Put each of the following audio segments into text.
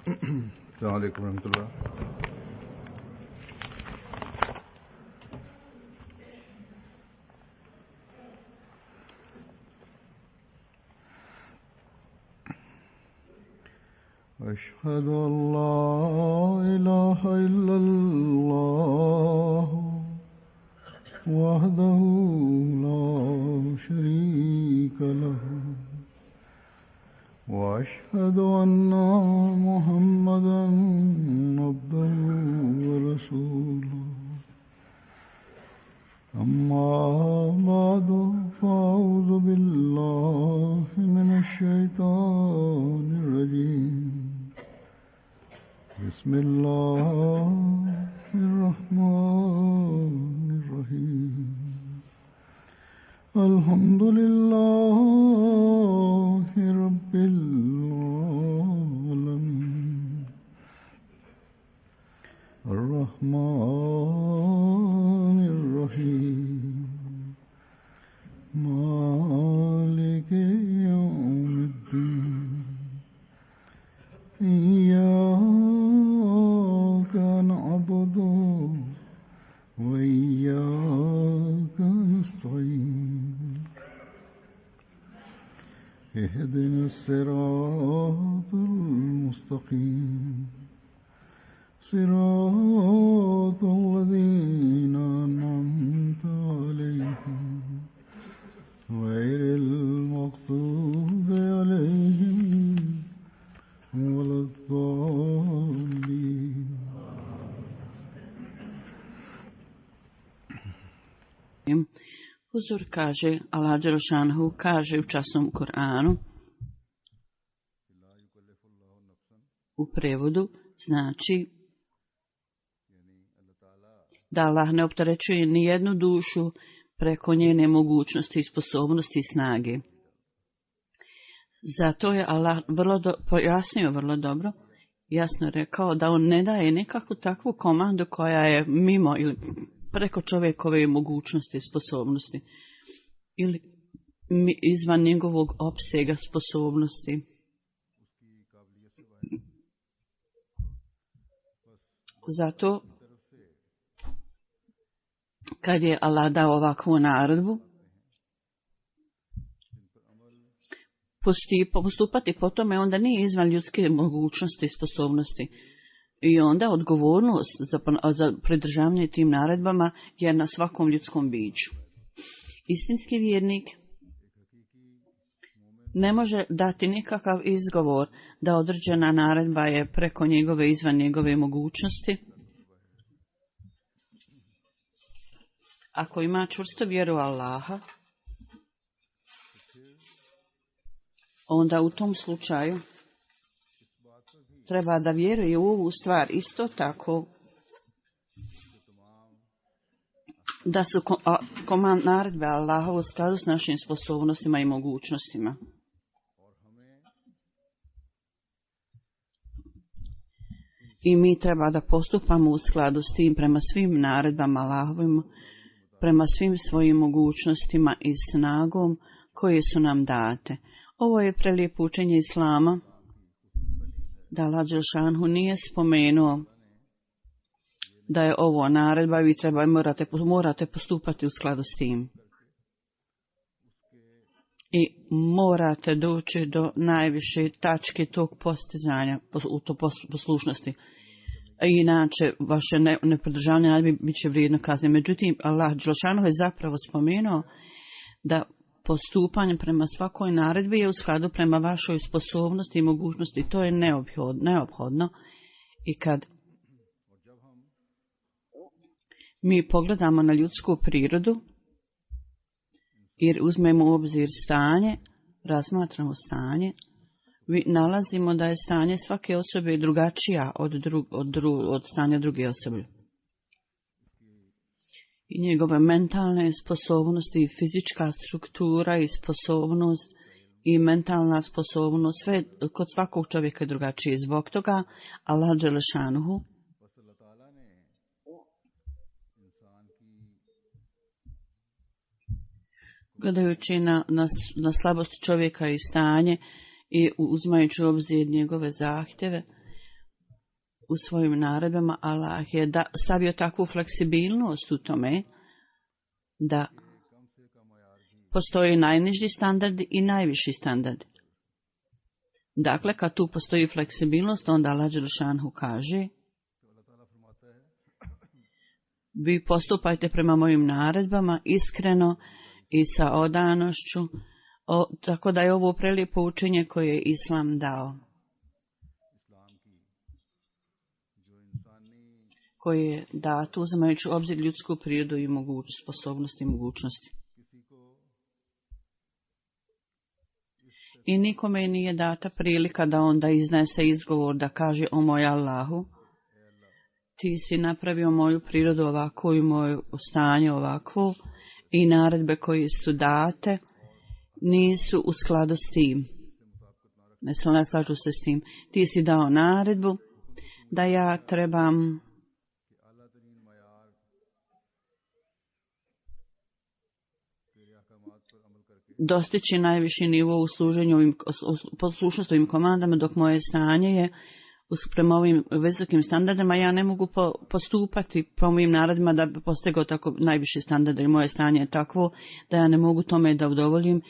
السلام عليكم ورحمة الله. أشهد أن لا إله إلا الله وحده لا شريك له وأشهد أن محمدا عبده ورسوله أما بعد فأعوذ بالله من الشيطان الرجيم بسم الله الرحمن الرحيم الحمد لله رب العالمين الرحمن الرحيم مالك يوم الدين إياك نعبد وإياك نستعين اهدنا الصراط المستقيم صراط الذين أنعمت عليهم غير المغضوب عليهم ولا الضالين. Huzur kaže, Allah dželešanohu kaže u časnom Kur'anu, u prevodu znači da Allah ne opterećuje ni jednu dušu preko njene mogućnosti i sposobnosti i snage. Zato je Allah pojasnio vrlo dobro, jasno rekao da on ne daje nekakvu takvu komandu koja je mimo ili preko čovjekove mogućnosti i sposobnosti ili izvan njegovog opsega sposobnosti. Zato kad je Allah dao ovakvu naredbu postupati po tome, onda nije izvan ljudske mogućnosti i sposobnosti. I onda odgovornost za pridržavanje tim naredbama je na svakom ljudskom biću. Istinski vjernik ne može dati nikakav izgovor da određena naredba je preko njegove, izvan njegove mogućnosti. Ako ima čvrsto vjeru Allaha, onda u tom slučaju treba da vjeruje u ovu stvar isto tako da su naredbe Allaha u skladu s našim sposobnostima i mogućnostima. I mi treba da postupamo u skladu s tim prema svim naredbama Allahovim, prema svim svojim mogućnostima i snagom koje su nam date. Ovo je prelijepo učenje Islama, da Allah dželešanohu nije spomenuo da je ovo naredba i vi morate postupati u skladu s tim. I morate doći do najviše tačke tog postizanja u to poslušnosti. Inače, vaše nepridržavanje naredbi bit će vrijedno kazne. Međutim, Allah dželešanohu je zapravo spomenuo da postupanje prema svakoj naredbi je u skladu prema vašoj sposobnosti i mogućnosti. To je neophodno. I kad mi pogledamo na ljudsku prirodu, jer uzmemo u obzir stanje, razmatramo stanje, nalazimo da je stanje svake osobe drugačija od stanja druge osobe. I njegove mentalne sposobnosti i fizička struktura i sposobnost i mentalna sposobnost, sve kod svakog čovjeka je drugačije. Zbog toga Allah dželešanuhu gledajući na slabost čovjeka i stanje i uzimajući u obzir njegove zahtjeve, u svojim naredbama Allah je stavio takvu fleksibilnost u tome da postoji najniži standard i najviši standard. Dakle, kad tu postoji fleksibilnost, onda Allah dželešanu kaže: vi postupajte prema mojim naredbama iskreno i sa odanošću, tako da je ovo prelijepo učenje koje je Islam dao, koje je dato uzimajući u obzir ljudsku prirodu i sposobnosti i mogućnosti. I nikome nije data prilika da onda iznese izgovor da kaže: o moj Allahu, ti si napravio moju prirodu ovakvu i moje stanje ovakvu i naredbe koje su date nisu u skladu s tim. Ne slažu se s tim. Ti si dao naredbu da ja trebam dostići najviši nivo u služenju ovim poslušnosti ovim komandama, dok moje stanje je prema ovim visokim standardima, ja ne mogu postupati po mojim naredbama da bi postigao tako najviši standard, jer moje stanje je takvo da ja ne mogu tome da udovoljim,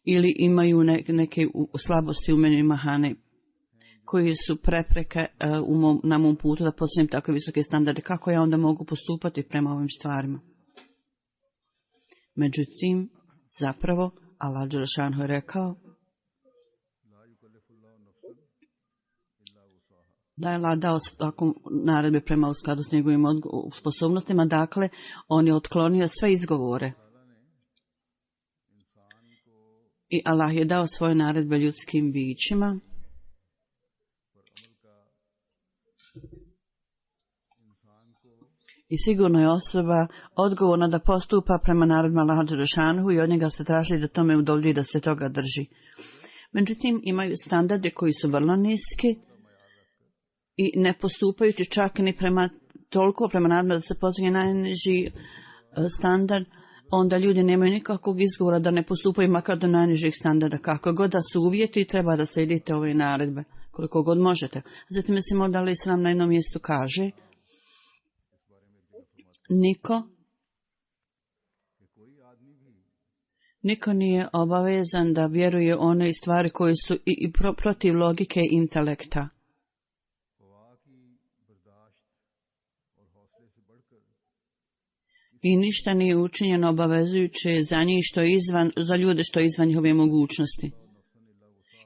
ili imaju neke slabosti u meni, mahane, koji su prepreke na mom putu da postignem takve visoke standarde. Kako ja onda mogu postupati prema ovim stvarima? Međutim, zapravo, Allah dželešanu je rekao da je Allah dao takvu naredbe prema u skladu s njegovim sposobnostima, dakle, on je otklonio sve izgovore. I Allah je dao svoje naredbe ljudskim bićima i sigurno je osoba odgovorna da postupa prema naredbama Allaha dželešanu i od njega se traži da tome udovolji i da se toga drži. Međutim, imaju standarde koji su vrlo niski i ne postupajući čak ni toliko prema naredbama da se postigne najniži standard, onda ljudi nemaju nikakvog izgovora da ne postupaju makar do najnižih standarda. Kako god da su uvjeti, treba da slijedite ove naredbe, koliko god možete. Zatim se možda Ali Islam na jednom mjestu kaže: Niko nije obavezan da vjeruje one stvari koje su i protiv logike i intelekta. I ništa nije učinjeno obavezujuće za njih za ljude što je izvan njihove mogućnosti.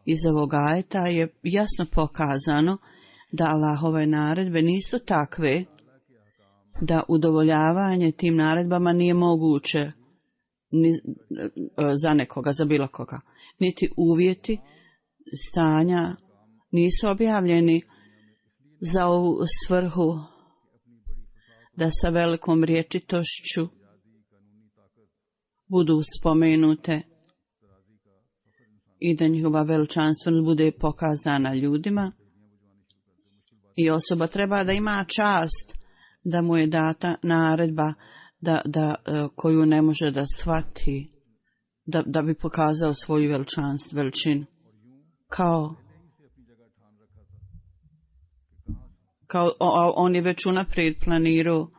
Iz ovog ajeta je jasno pokazano da Allahove naredbe nisu takve da udovoljavanje tim naredbama nije moguće za nekoga, za bilo koga. Niti uvjeti stanja nisu objavljeni za ovu svrhu da sa velikom rječitošću budu spomenute i da njihova veličanstvenost bude pokazana ljudima. I osoba treba da ima čast da mu je data naredba koju ne može da shvati, da bi pokazao svoju veličinu. Kao on je već unaprijed planirao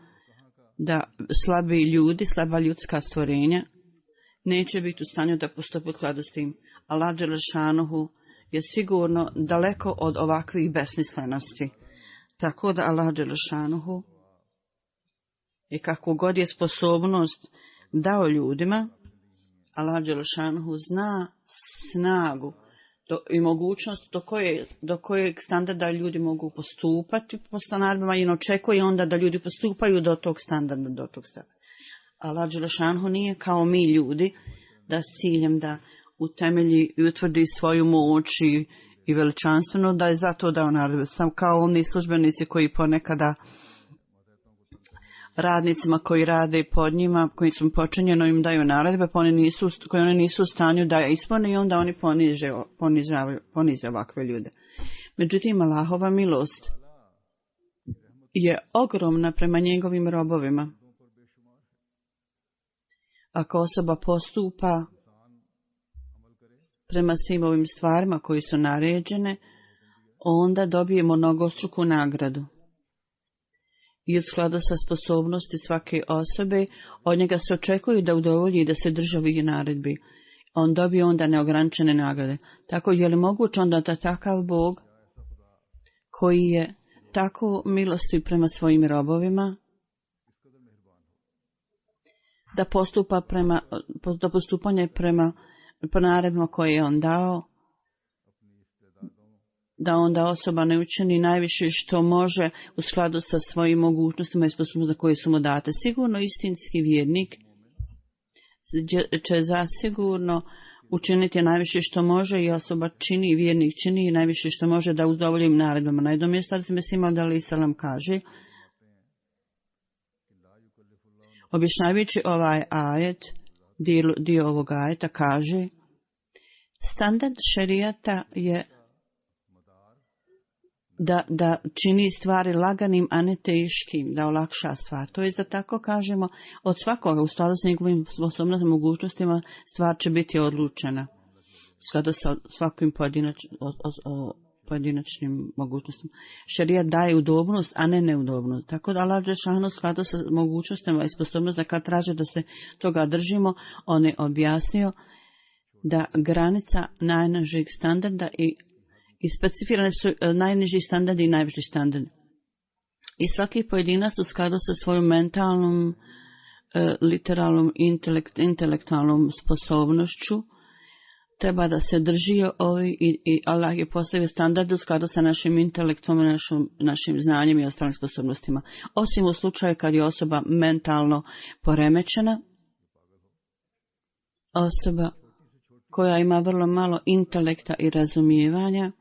da slabi ljudi, slaba ljudska stvorenja neće biti u stanju da postupi u skladu s tim. Allah dželešanuhu je sigurno daleko od ovakvih besmislenosti. Tako da Allah dželešanuhu i kako god je sposobnost dao ljudima, Allah dželešanuhu zna snagu i mogućnost do kojeg standarda ljudi mogu postupati po standardima i očekuje onda da ljudi postupaju do tog standarda, Allah dželešanuhu nije kao mi ljudi da s ciljem da utemelji i utvrdi svoju moć i veličanstveno da je zato dao naredbe. Sam kao oni službenici koji ponekada radnicima koji rade pod njima, koji su počinjeno im daju naredbe, koje oni nisu u stanju da ispune i onda oni ponize ovakve ljude. Međutim, Allahova milost je ogromna prema njegovim robovima. Ako osoba postupa prema svim ovim stvarima koji su naređene, onda dobijemo mnogostruku nagradu. i u skladu sa sposobnosti svake osobe, od njega se očekuje da udovolji i da se drži ovih naredbi. On dobije onda neograničene nagrade. Tako je li moguće onda da takav Bog, koji je tako milostiv prema svojim robovima, da postupa da postupanje prema naredbama koje je on dao, da onda osoba ne učini najviše što može u skladu sa svojim mogućnostima i sposobnostima koje su mu date. Sigurno istinski vjernik će zasigurno učiniti najviše što može i osoba čini, vjernik čini najviše što može da udovolji naredbama. Na jednom mjestu se Mesih Maud alejhi selam kaže, objašnjavajući ovaj ajet, dio ovog ajeta kaže, standard šerijata je da čini stvari laganim, a ne teškim, da olakša stvar. To je da tako kažemo, od svakoga u skladu s njegovim sposobnostima, mogućnostima, stvar će biti odlučena. U skladu sa svakim pojedinačnim mogućnostima. Šerijat daje udobnost, a ne neudobnost. Tako da Allah dželešanu u skladu sa mogućnostima i sposobnostima, kad traže da se toga držimo, on je objasnio da granica najnižeg standarda i specificirane su najniži standardi i najviši standardi. I svaki pojedinac u skladu sa svojom mentalnom, literalnom, intelektualnom sposobnošću treba da se drži ovi i Allah je postavio standard u skladu sa našim intelektom, našim znanjem i ostalim sposobnostima. Osim u slučaju kad je osoba mentalno poremećena, osoba koja ima vrlo malo intelekta i razumijevanja,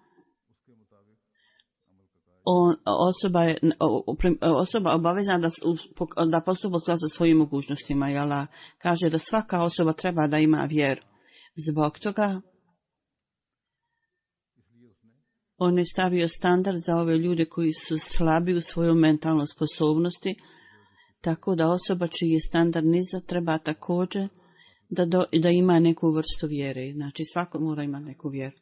osoba obavezana da postupa sa svojim mogućnostima. I Allah kaže da svaka osoba treba da ima vjeru. Zbog toga on je stavio standard za ove ljude koji su slabi u svojoj mentalnoj sposobnosti, tako da osoba čiji je standard nizak treba također da ima neku vrstu vjere. Znači svako mora imati neku vjeru.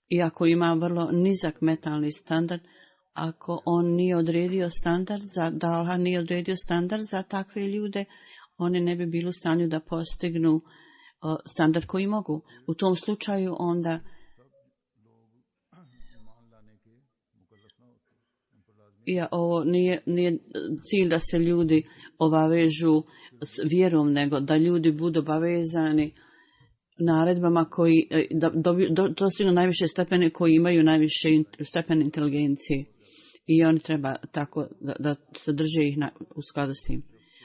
I ako ima vrlo nizak mentalni standard, ako on nije odredio standard da Allah nije odredio standard za takve ljude, oni ne bi bili u stanju da postignu standard koji mogu. U tom slučaju onda ovo nije cilj da se ljudi obavežu s vjerom, nego da ljudi budu obavezani naredbama koji dostignu najviše stepene, koji imaju najviše stepen inteligencije. I oni treba tako da se drže ih u skladu s tim.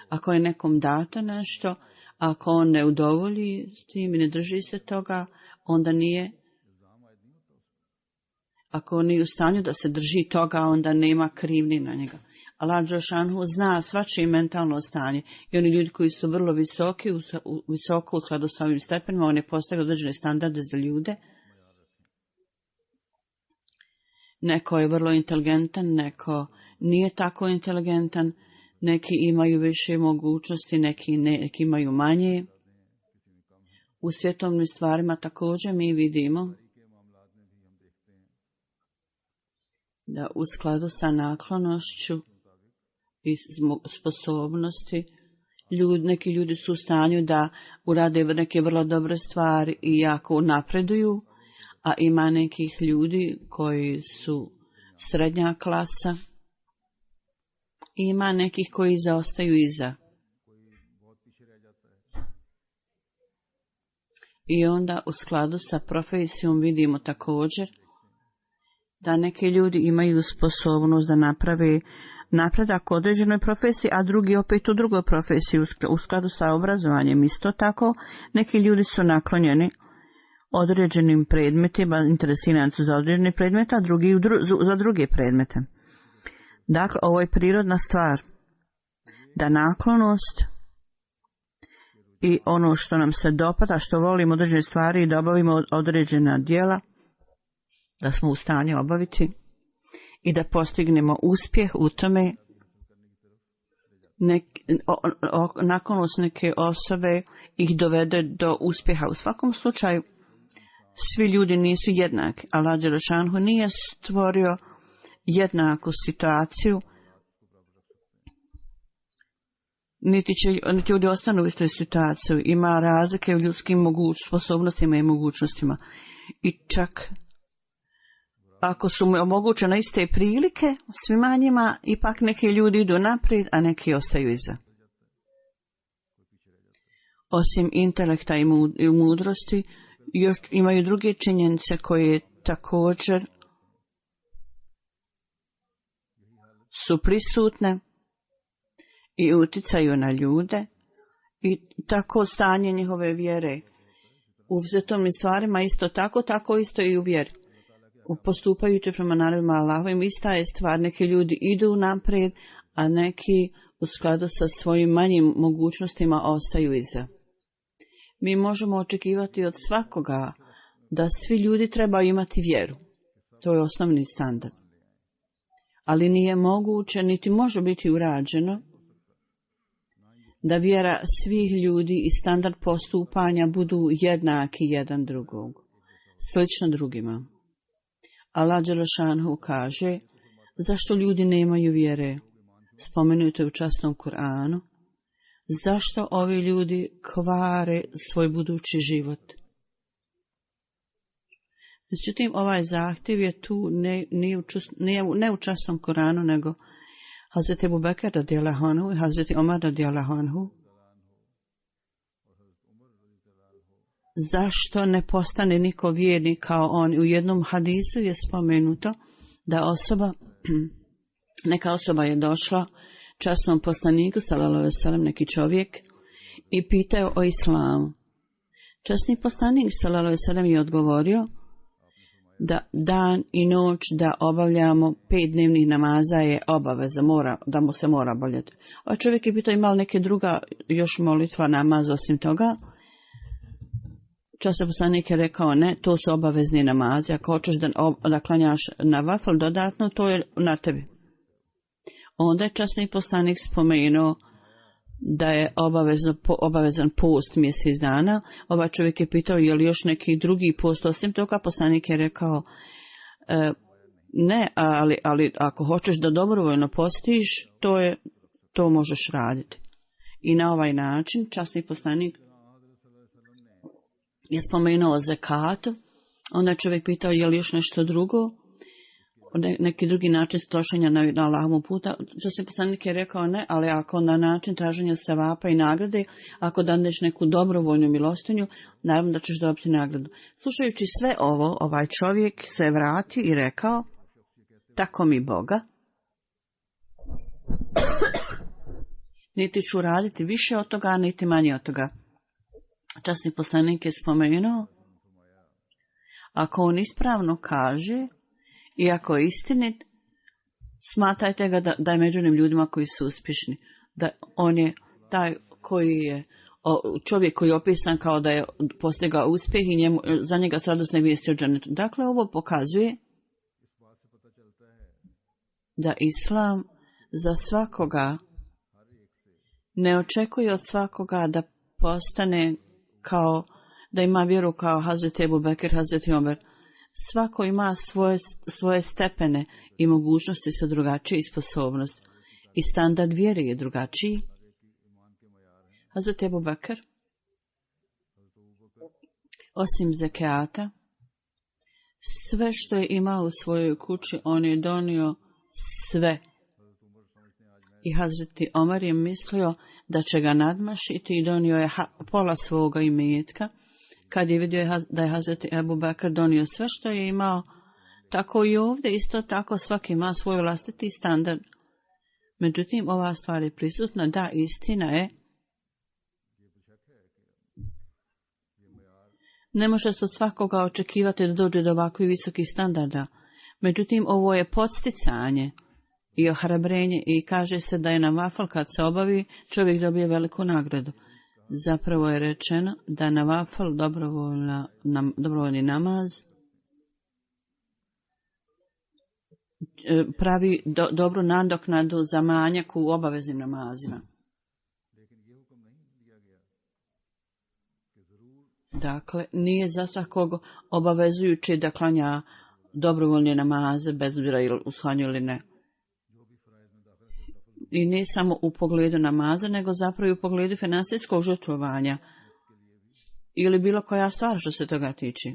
Ako je nekom dato nešto, ako on ne udovolji s tim i ne drži se toga, onda nije. Ako on nije u stanju da se drži toga, onda nema krivnje na njega. Allah dželešanu zna svačije mentalno stanje i oni ljudi koji su vrlo visoko u skladu s ovim stepenima, on je postavio određene standarde za ljude. Neko je vrlo inteligentan, neko nije tako inteligentan, neki imaju više mogućnosti, neki imaju manje. U svjetovnim stvarima također mi vidimo da u skladu sa naklonošću i sposobnosti neki ljudi su u stanju da urade neke vrlo dobre stvari i jako napreduju, a ima nekih ljudi koji su srednja klasa i ima nekih koji zaostaju iza. I onda u skladu sa profesijom vidimo također da neki ljudi imaju sposobnost da naprave napredak u određenoj profesiji, a drugi opet u drugoj profesiji u skladu sa obrazovanjem. Isto tako, neki ljudi su naklonjeni određenim predmetima, interesirani su za određene predmete, a drugi za druge predmete. Dakle, ovo je prirodna stvar da naklonost i ono što nam se dopada, što volimo određene stvari i da obavimo određena djela, da smo u stanju obaviti i da postignemo uspjeh u tome. Naklonost neke osobe ih dovede do uspjeha. U svakom slučaju, svi ljudi nisu jednaki. Allah dželešanu nije stvorio jednaku situaciju niti ljudi ostanu u istoj situaciji. Ima razlike u ljudskim sposobnostima i mogućnostima. I čak ako su mu omogućene iste prilike, svima njima ipak neki ljudi idu naprijed, a neki ostaju iza. Osim intelekta i mudrosti, još imaju druge činjenice koje također su prisutne i uticaju na ljude i tako stanje njihove vjere. U vzetovnim stvarima isto tako isto i u vjeri. Postupajući prema naredbama Allahovim, ista je stvar, neki ljudi idu naprijed, a neki u skladu sa svojim manjim mogućnostima ostaju iza. Mi možemo očekivati od svakoga da svi ljudi trebaju imati vjeru. To je osnovni standard. Ali nije moguće, niti može biti urađeno, da vjera svih ljudi i standard postupanja budu jednaki jedan drugog, slično drugima. Allah dželešanu kaže, zašto ljudi nemaju vjere? Spomenuto je u časnom Kur'anu. Zašto ovi ljudi kvare svoj budući život? Međutim, ovaj zahtjev je tu ne u časnom Kur'anu, nego Hazreti Ebu Bekr radijallahu anhu i Hazreti Omar radijallahu anhu. Zašto ne postane niko vjernik kao on? U jednom hadisu je spomenuto da neka osoba je došla časnom poslaniku, sallallahu alejhi ve sellem, neki čovjek, i pitao o islamu. Časni poslanik, sallallahu alejhi ve sellem, je odgovorio da dan i noć da obavljamo 5 dnevnih namaza je obaveza, da mu se mora oboljeti. Ovaj čovjek je pitao ima li neke druga još molitva, namaz osim toga. Časni poslanik je rekao ne, to su obavezni namazi. Ako hoćeš da klanjaš na vafel dodatno, to je na tebi. Onda je časni poslanik spomenuo da je obavezan post mjesec dana. Ovaj čovjek je pitao je li još neki drugi post osim toga. Poslanik je rekao ne, ali ako hoćeš da dobrovoljno postiš, to možeš raditi. I na ovaj način časni poslanik je spomenuo zekatu. Onda je čovjek pitao je li još nešto drugo, neki drugi način trošenja na Allahovom puta. Časni poslanik je rekao ne, ali ako na način traženja sevapa i nagrade, ako daneš neku dobrovoljnu milostinju, naravno da ćeš dobiti nagradu. Slušajući sve ovo, ovaj čovjek se vratio i rekao, tako mi Boga, niti ću raditi više od toga, niti manje od toga. Časni poslanik je spomenuo, ako on ispravno kaže i ako je istinit, smatrajte ga da je među onim ljudima koji su uspješni. Da on je taj koji je čovjek koji je opisan kao da je postigao uspjeh i za njega su radosne vijesti o džennetu. Dakle, ovo pokazuje da Islam za svakoga ne očekuje od svakoga da postane kao, da ima vjeru kao Hazreti Ebu Bekr, Hazreti Omer. Svako ima svoje stepene i mogućnosti su drugačije i sposobnost. I standard vjere je drugačiji. Hazreti Ebu Bekr, osim zekijata, sve što je imao u svojoj kući, on je donio sve. I Hazreti Omar je mislio da će ga nadmašiti i donio je pola svoga imetka. Kad je vidio da je Hazreti Ebu Bekr donio sve što je imao, tako i ovdje isto tako svaki ima svoj vlastiti standard. Međutim, ova stvar je prisutna, da, istina je. Ne može se od svakoga očekivati da dođe do ovakvih visokih standarda. Međutim, ovo je podsticanje i ohrabrenje i kaže se da je na vafel kad se obavi, čovjek dobije veliku nagradu. Zapravo je rečeno da na vafel dobrovoljni namaz pravi dobru nadoknadu za manjak u obaveznim namazima. Dakle, nije za svakog obavezujuće da klanja dobrovoljne namaze bez obzira ili uslanju ili ne. i ne samo u pogledu namaza, nego zapravo i u pogledu finansijskog žrtvovanja ili bilo koja stvar što se toga tiče.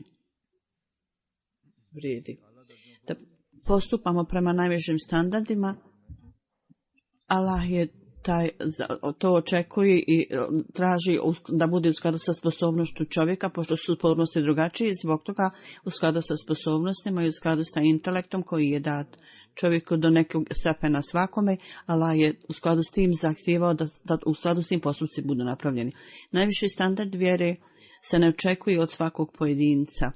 Vrijedi da postupamo prema najvišim standardima. Allah je to očekuje i traži da bude u skladu sa sposobnošću čovjeka, pošto su sposobnosti drugačije, zbog toga u skladu sa sposobnostima i u skladu sa intelektom koji je dat čovjeku do nekog stepena svakome, Allah je u skladu s tim zahtijevao da u skladu s tim postupci budu napravljeni. Najviši standard vjere se ne očekuje od svakog pojedinca.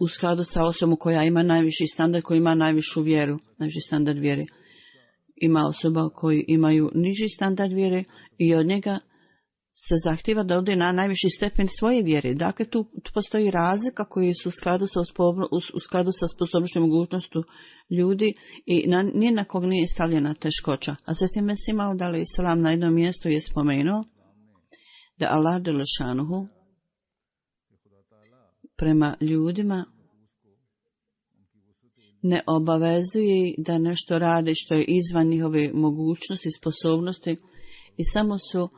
U skladu sa osobom koja ima najviši standard, koji ima najvišu vjeru, najviši standard vjere. Ima osoba koji imaju niži standard vjere i od njega se zahtjeva da ode na najviši stepen svoje vjere. Dakle, tu postoji razlika koji su u skladu sa sposobnošću i mogućnošću ljudi i ni na kog nije stavljena teškoća. A zatim Mesih Maud alejhi selam na jednom mjestu je spomenuo da Allah dželešanuhu prema ljudima ne obavezuje da nešto rade što je izvan njihove mogućnosti, sposobnosti i samo su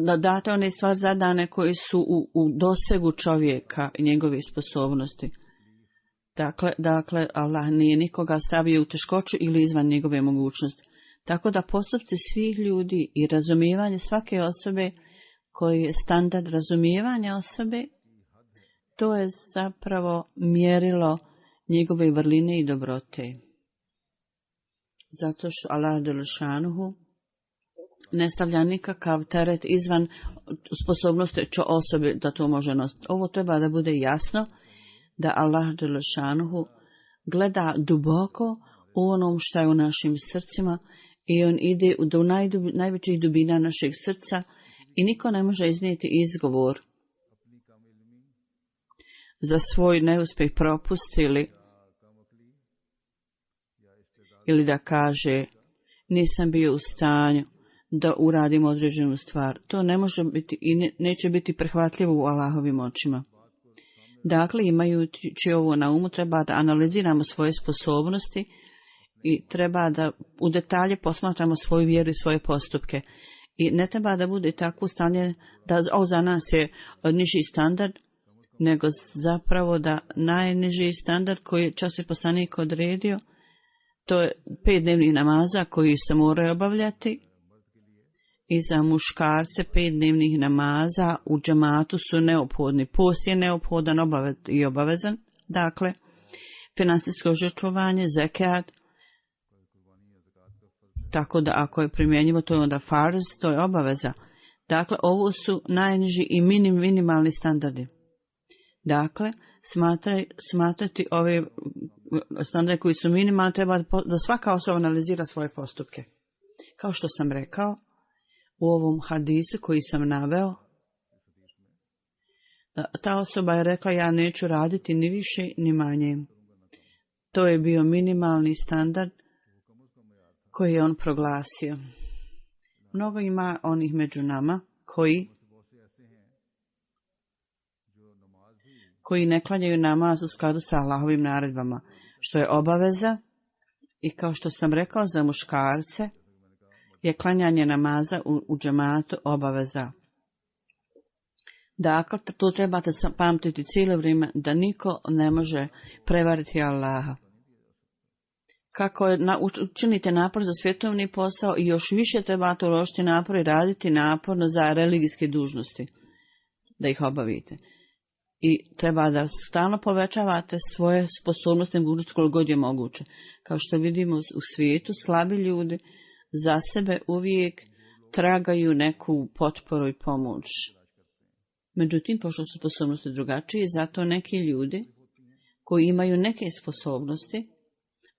da date one stvari zadane koje su u dosegu čovjeka i njegove sposobnosti. Dakle, Allah nije nikoga stavio u teškoću ili izvan njegove mogućnosti. Tako da postupci svih ljudi i razumijevanje svake osobe koji je standard razumijevanja osobe, to je zapravo mjerilo njegove vrline i dobrote. Zato što Allah dželešanuhu ne stavlja nikakav teret izvan sposobnosti osobe da to može nositi. Ovo treba da bude jasno da Allah dželešanuhu gleda duboko u onom što je u našim srcima i on ide do najvećih dubina našeg srca i niko ne može iznijeti izgovor za svoj neuspjeh, propust ili da kaže nisam bio u stanju da uradim određenu stvar. To ne može biti i neće biti prihvatljivo u Allahovim očima. Dakle, imajući ovo na umu, treba da analiziramo svoje sposobnosti i treba da u detalje posmatramo svoju vjeru i svoje postupke. I ne treba da bude tako stanje da za nas je niži standard, nego zapravo da najniži standard koji je časni poslanik odredio, to je 5 dnevnih namaza koji se moraju obavljati i za muškarce 5 dnevnih namaza u džematu su neophodni. Post je neophodan i obavezan, dakle, financijsko žrtvovanje, zekat, tako da ako je primjenjivo, to je onda farz, to je obaveza. Dakle, ovo su najniži i minimalni standardi. Dakle, smatrati ove standarde koji su minimalni, treba da svaka osoba analizira svoje postupke. Kao što sam rekao, u ovom hadisu koji sam naveo, ta osoba je rekla ja neću raditi ni više ni manje. To je bio minimalni standard koji je on proglasio. Mnogo ima onih među nama koji ne klanjaju namaz u skladu sa Allahovim naredbama, što je obaveza i kao što sam rekao za muškarce je klanjanje namaza u džematu obaveza. Dakle, to trebate pamtiti cijelo vrijeme da niko ne može prevariti Allaha. Kako učinite napor za svjetovni posao i još više trebate uložiti napor i raditi naporno za religijske dužnosti, da ih obavite. I treba da stalno povećavate svoje sposobnosti i mogućnosti koliko god je moguće. Kao što vidimo u svijetu, slabi ljudi za sebe uvijek tragaju neku potporu i pomoć. Međutim, pošto su sposobnosti drugačije, zato neki ljudi koji imaju neke sposobnosti,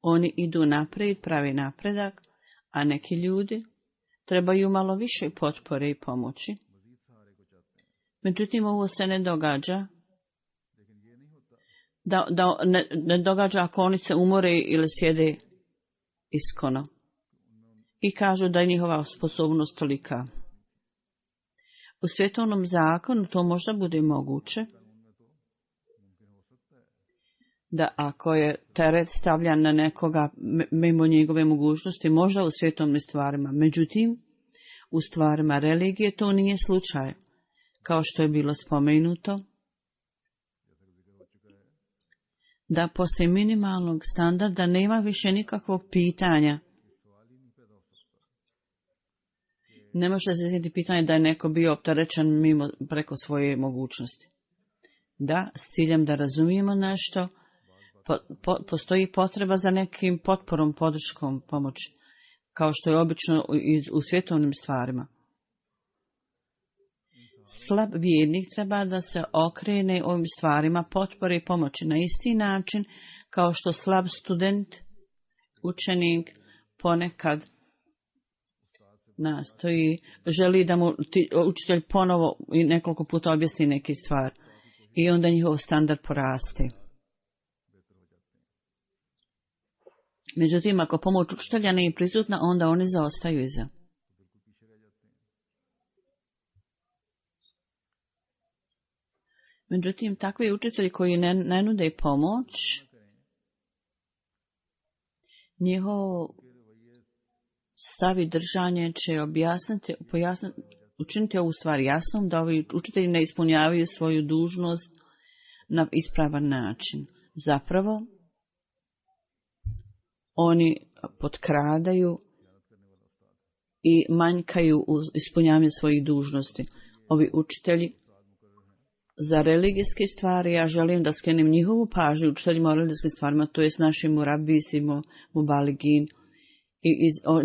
oni idu naprijed, pravi napredak, a neki ljudi trebaju malo više potpore i pomoći. Međutim, ovo se ne događa ne događa ako oni se umore ili sjede iskono i kažu da je njihova sposobnost tolika. U svjetovnom zakonu to možda bude moguće, da ako je teret stavljan na nekoga mimo njegove mogućnosti, možda u svjetovnim stvarima. Međutim, u stvarima religije to nije slučaj. Kao što je bilo spomenuto, da poslije minimalnog standarda nema više nikakvog pitanja. Ne može se izjeti pitanje da je neko bio opterećen mimo preko svoje mogućnosti. Da, s ciljem da razumijemo nešto, postoji potreba za nekim potporom, podrškom, pomoći, kao što je obično u svjetovnim stvarima. Slab vjernik treba da se okrene ovim stvarima potpore i pomoći na isti način kao što slab student, učenik ponekad nastoji, želi da mu učitelj ponovo i nekoliko puta objasni neki stvar i onda njihov standard poraste. Međutim, ako pomoć učitelja nije prisutna, onda oni zaostaju iza. Međutim, takvi učitelji koji ne nude pomoć, njihov stav i držanje će učiniti ovu stvar jasnom, da ovi učitelji ne ispunjavaju svoju dužnost na ispravan način. Zapravo, oni potkradaju i manjkaju u ispunjavanju svojih dužnosti. Ovi učitelji za religijske stvari, ja želim da skrenem njihovu pažnju učiteljima o religijskim stvarima, to je s našim murabisima, mubaligin i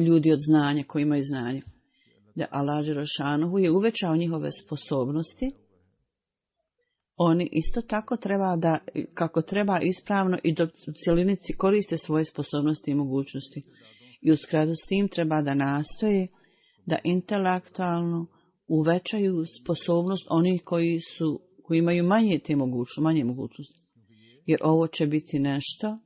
ljudi od znanja koji imaju znanje. Da Allah dželešanohu je uvećao njihove sposobnosti, oni isto tako treba da, kako treba ispravno i do cjelinici koriste svoje sposobnosti i mogućnosti. I u skladu s tim treba da nastoje da intelektualno uvećaju sposobnost onih koji imaju manje mogućnosti. Jer ovo će biti nešto,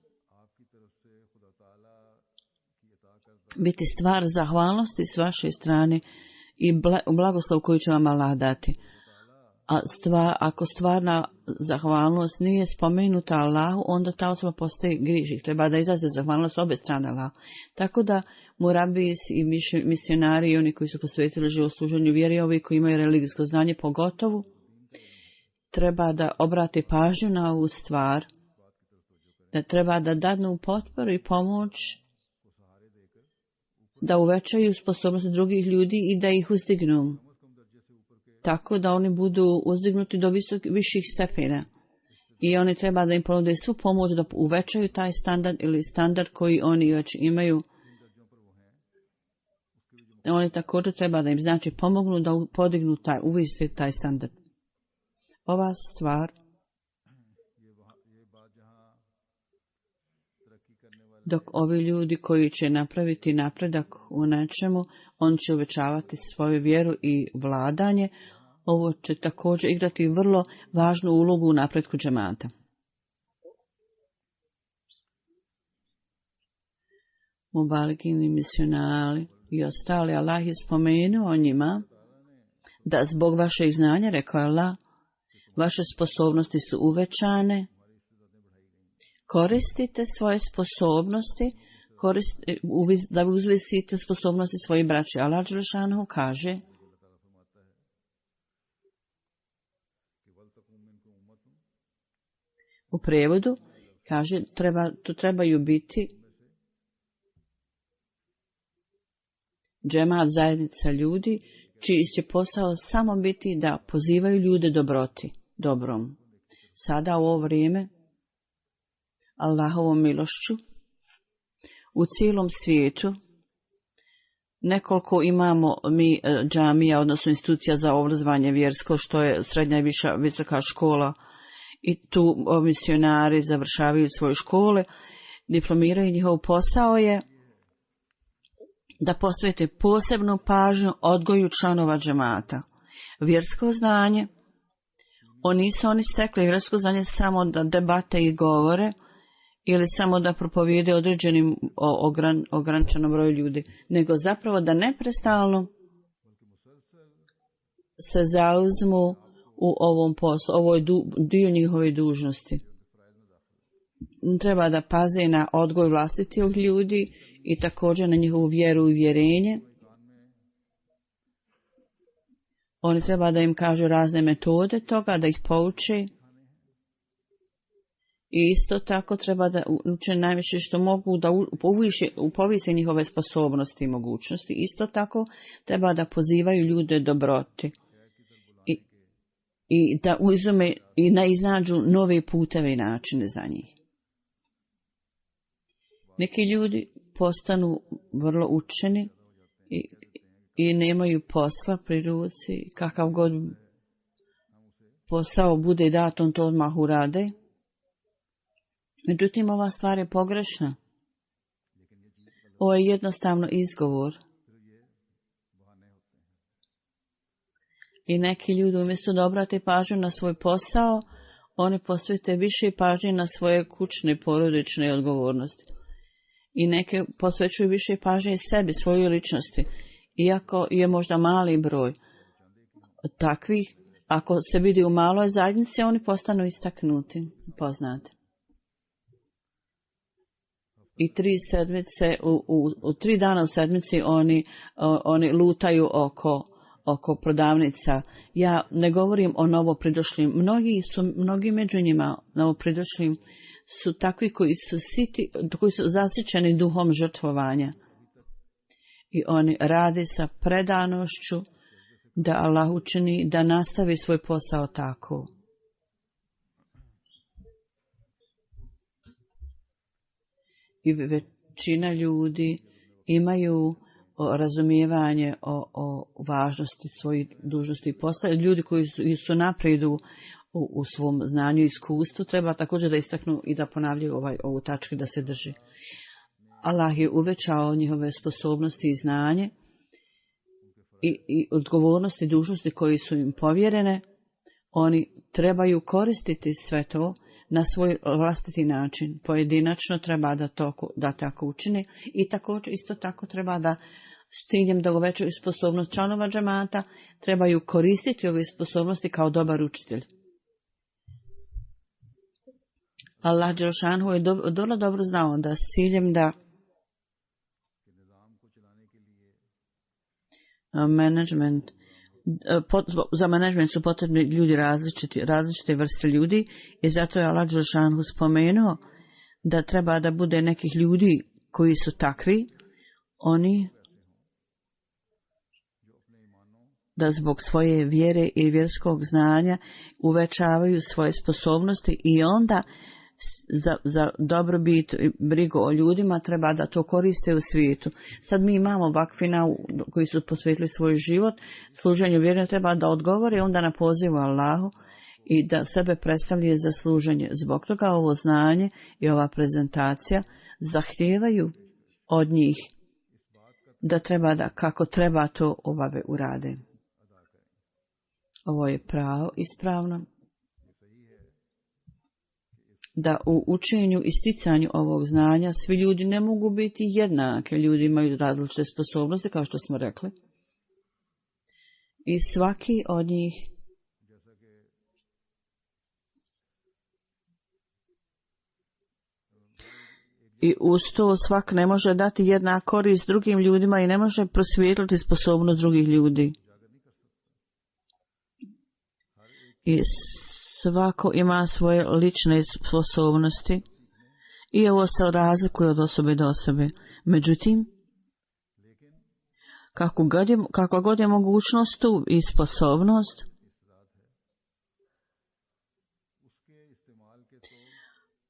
biti stvar zahvalnosti s vaše strane i blagoslov koji će vam Allah dati. Ako stvarna zahvalnost nije spomenuta Allahu, onda ta osoba postaje grižih. Treba da izraze zahvalnost obe strane Allahu. Tako da murabis i misionari i oni koji su posvetili živosluženju vjeri, ovi koji imaju religijsko znanje pogotovo, treba da obrate pažnju na ovu stvar, da treba da dadnu potporu i pomoć, da uvećaju sposobnosti drugih ljudi i da ih uzdignu, tako da oni budu uzdignuti do viših stepena. I oni treba da im ponude svu pomoć da uvećaju taj standard ili standard koji oni već imaju. Oni također treba da im pomognu da podignu uvesti taj standard. Ova stvar, dok ovi ljudi koji će napraviti napredak u nečemu, on će uvećavati svoju vjeru i vladanje. Ovo će također igrati vrlo važnu ulogu u napretku džemata. Mubaligini, misionari i ostali, Allah je spomenuo o njima da zbog vašeg znanja, rekao je Allah, vaše sposobnosti su uvećane. Koristite svoje sposobnosti, da uzvisite sposobnosti svojih braća. Allah dželešanohu kaže: u prijevodu kaže, to trebaju biti džemat, zajednica ljudi, čiji će posao samo biti da pozivaju ljude dobrom. Sada u ovo vrijeme, Allahovom milošću, u cijelom svijetu, nekoliko imamo mi džamija, odnosno institucija za obrazovanje vjersko, što je srednja i visoka škola, i tu misionari završavaju svoje škole, diplomiraju. Njihov posao je da posvete posebnu pažnju odgoju članova džemata. Vjersko znanje, nisu oni stekli vjersko znanje samo da debate i govore ili samo da propovijede određenim ograničenom broju ljudi, nego zapravo da neprestalno se zauzmu u ovom poslu, ovo je dio njihove dužnosti. treba da paze na odgoj vlastitih ljudi i također na njihovu vjeru i uvjerenje. Oni treba da im kažu razne metode toga, da ih pouče. I isto tako treba da uče najviše što mogu da povise njihove sposobnosti i mogućnosti. Isto tako treba da pozivaju ljude dobroti i da uzume i da iznađu nove puteve i načine za njih. Neki ljudi postanu vrlo učeni i nemaju posla pri ruci, kakav god posao bude dat, on to odmah urade. Međutim, ova stvar je pogrešna. Ovo je jednostavno izgovor. I neki ljudi umjesto da obrate pažnju na svoj posao, oni posvete više pažnje na svoje kućne, porodične odgovornosti. I neke posvećuju više pažnje sebi, svojoj ličnosti. Iako je možda mali broj takvih, ako se vidi u maloj zajednici, oni postanu istaknuti, poznati. I 3 sedmice, u 3 dana u sedmici oni lutaju oko prodavnica. Ja ne govorim o novopridošlim. Mnogi među njima novopridošlim su takvi koji su zasićeni duhom žrtvovanja. I oni rade sa predanošću da Allah učini da nastavi svoj posao tako. I većina ljudi imaju razumijevanje o važnosti svojih dužnosti i posla. Ljudi koji su napredu u svom znanju i iskustvu treba također da istaknu i da ponavljaju ovu tačku da se drži. Allah je uvećao njihove sposobnosti i znanje i odgovornosti i dužnosti koji su im povjerene. Oni trebaju koristiti sve to na svoj vlastiti način. Pojedinačno treba da tako učine i također isto tako treba da s ciljem da uvećaju sposobnost članova džemata trebaju koristiti ove sposobnosti kao dobar učitelj. Allah dželšanhu je dobro znao da s ciljem da za menadžment su potrebni ljudi različite vrste ljudi i zato je Allah dželšanhu spomenuo da treba da bude nekih ljudi koji su takvi, oni da zbog svoje vjere i vjerskog znanja uvećavaju svoje sposobnosti i onda za dobrobit i brigu o ljudima treba da to koriste u svijetu. Sad mi imamo vakfina koji su posvetili svoj život, služenju vjerne treba da odgovore onda na pozivu Allahu i da sebe predstavljaju za služenje. Zbog toga ovo znanje i ova prezentacija zahtijevaju od njih da treba da kako treba to obave urade. Ovo je pravo, ispravno. Da u učenju i sticanju ovog znanja svi ljudi ne mogu biti jednake. Ljudi imaju različite sposobnosti, kao što smo rekli. I svaki od njih i uz to svak ne može dati jednak korist drugim ljudima i ne može prosvijetliti sposobnost drugih ljudi. I svako ima svoje lične sposobnosti i ovo se razlikuje od osobe do osobe. Međutim, kakva god je mogućnost tu i sposobnost,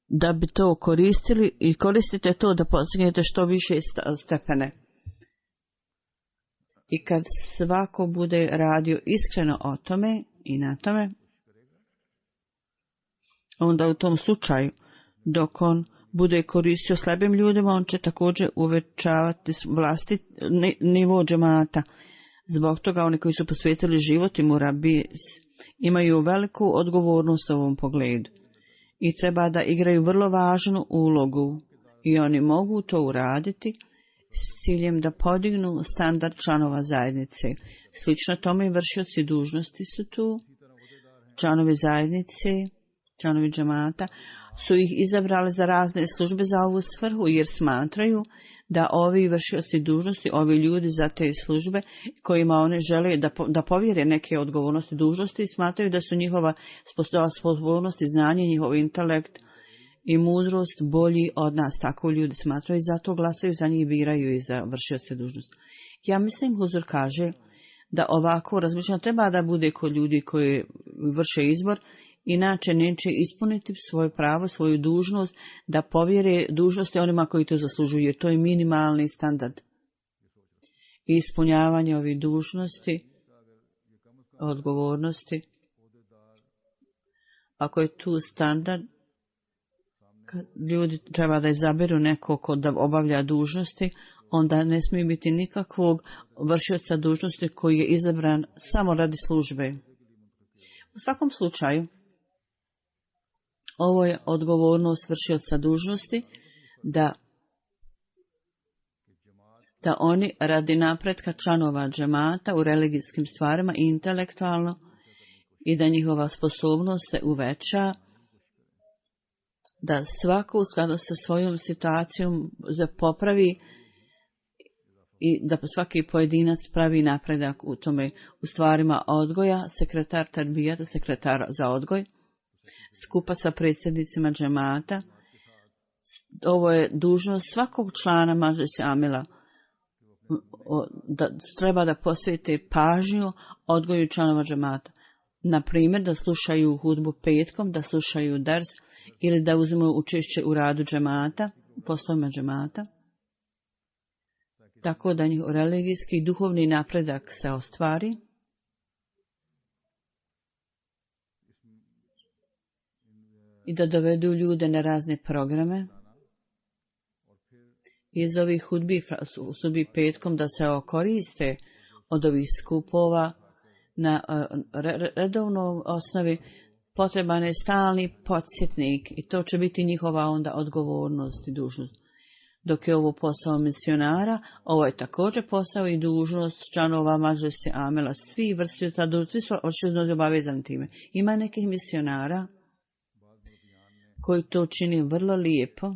da bi to koristili i koristite to da postignete što više stepene. I kad svako bude radio iskreno o tome i na tome, onda u tom slučaju, dok on bude koristio slabim ljudima, on će također uvećavati nivo džemata. Zbog toga oni koji su posvetili život i murabis imaju veliku odgovornost u ovom pogledu. I treba da igraju vrlo važnu ulogu. I oni mogu to uraditi s ciljem da podignu standard članova zajednice. Slično tome i vršioci dužnosti su tu, članovi zajednice članovi džemata, su ih izabrali za razne službe za ovu svrhu, jer smatraju da ovi vršioci dužnosti, ovi ljudi za te službe kojima one žele da povjere neke odgovornosti dužnosti, smatraju da su njihova sposobnost i znanje, njihov intelekt i mudrost bolji od nas. Tako ljudi smatraju i zato glasaju za njih i biraju i za vršioce dužnosti. Ja mislim, Huzur kaže da ovako razmišljanje treba da bude kod ljudi koji vrše izbor, inače neće ispuniti svoje pravo, svoju dužnost, da povjere dužnosti onima koji to zaslužuju, jer to je minimalni standard. I ispunjavanje ovih dužnosti, odgovornosti, ako je tu standard, ljudi treba da izaberu nekog ko da obavlja dužnosti, onda ne smije biti nikakvog vršioca dužnosti koji je izabran samo radi službe. U svakom slučaju, ovo je odgovornost vršioca dužnosti da oni radi napretka članova džemata u religijskim stvarima i intelektualno i da njihova sposobnost se uveća, da svako u skladu sa svojom situacijom popravi i da svaki pojedinac pravi napredak u tome u stvarima odgoja, sekretar tarbijata, sekretar za odgoj, skupa sa predsjednicima džemata. Ovo je dužnost svakog člana Mažlisi Amila, da treba da posvete pažnju odgoju članova džemata. Na primjer, da slušaju hudbu petkom, da slušaju dars ili da uzimaju učešće u radu džemata, poslovima džemata, tako da njihov religijski i duhovni napredak se ostvari. I da dovedu ljude na razne programe. Iz ovih hudbi petkom da se koriste od ovih skupova na redovnoj osnovi, potreban je stalni podsjetnik i to će biti njihova onda odgovornost i dužnost. Dok je ovo posao misionara, ovo je također posao i dužnost članova Mažlisi Amila. Svi vršioci dužnosti su obavezani time. Ima nekih misionara koji to čini vrlo lijepo.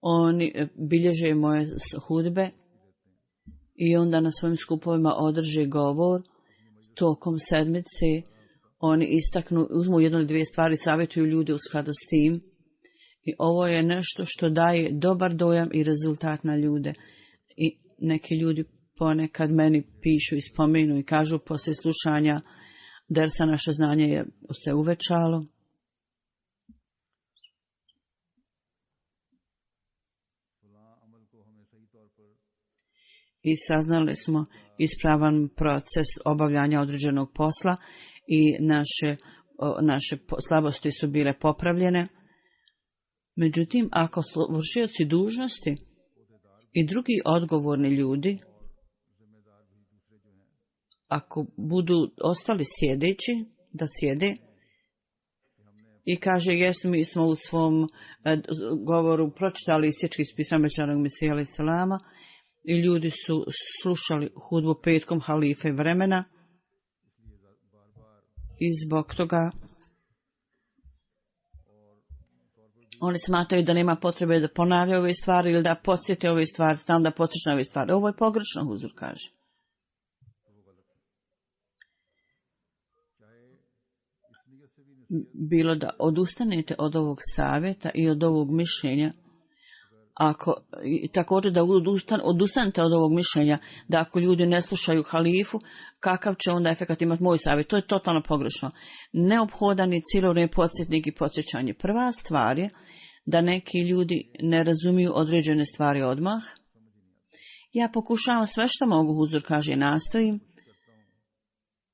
Oni bilježe moje hudbe i onda na svojim skupovima održe govor. Tokom sedmice oni istaknu, uzmu jednu ili dvije stvari, savjetuju ljude u skladu s tim. I ovo je nešto što daje dobar dojam i rezultat na ljude. I neki ljudi ponekad meni pišu i spomenu i kažu poslije slušanja dersa naše znanje je se uvećalo. I saznali smo ispravan proces obavljanja određenog posla i naše slabosti su bile popravljene. Međutim, ako vršioci dužnosti i drugi odgovorni ljudi, ako budu ostali sjedeći, da sjede i kaže, mi smo u svom govoru pročitali isječki spisa Međanog Mesija alaih salama i ljudi su slušali hudbu petkom halife vremena i zbog toga oni smatraju da nema potrebe da ponavljaju ove stvari ili da podsjete ove stvari, stalno da podsjeća ove stvari. Ovo je pogrešno, Huzur kaže. Bilo da odustanete od ovog savjeta i od ovog mišljenja, također da odustanete od ovog mišljenja da ako ljudi ne slušaju halifu, kakav će onda efekat imati moj savjet. To je totalno pogrešno. Neophodan je cijelo vrijeme podsjetnik i podsjećanje. Prva stvar je da neki ljudi ne razumiju određene stvari odmah. Ja pokušavam sve što mogu, Huzur kaže, nastojim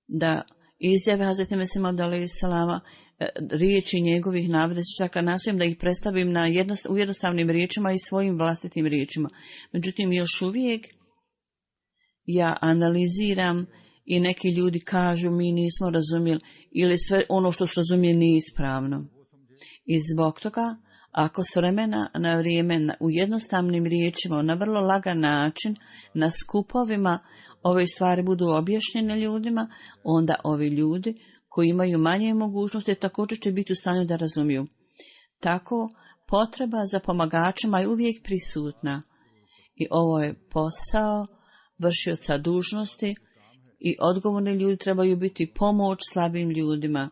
da izjave Hazreti Mesih Maud alejhi selama, riječi njegovih navodečaka, nastojim da ih predstavim u jednostavnim riječima i svojim vlastitim riječima. Međutim, još uvijek ja analiziram i neki ljudi kažu mi nismo razumjeli ili sve ono što su razumjeli nije ispravno. I zbog toga, ako s vremena na vrijeme u jednostavnim riječima, na vrlo lagan način, na skupovima ove stvari budu objašnjene ljudima, onda ovi ljudi koji imaju manje mogućnosti također će biti u stanju da razumiju. Tako, potreba za pomagačima je uvijek prisutna i ovo je posao vršioca dužnosti i odgovorni ljudi trebaju biti pomoć slabim ljudima.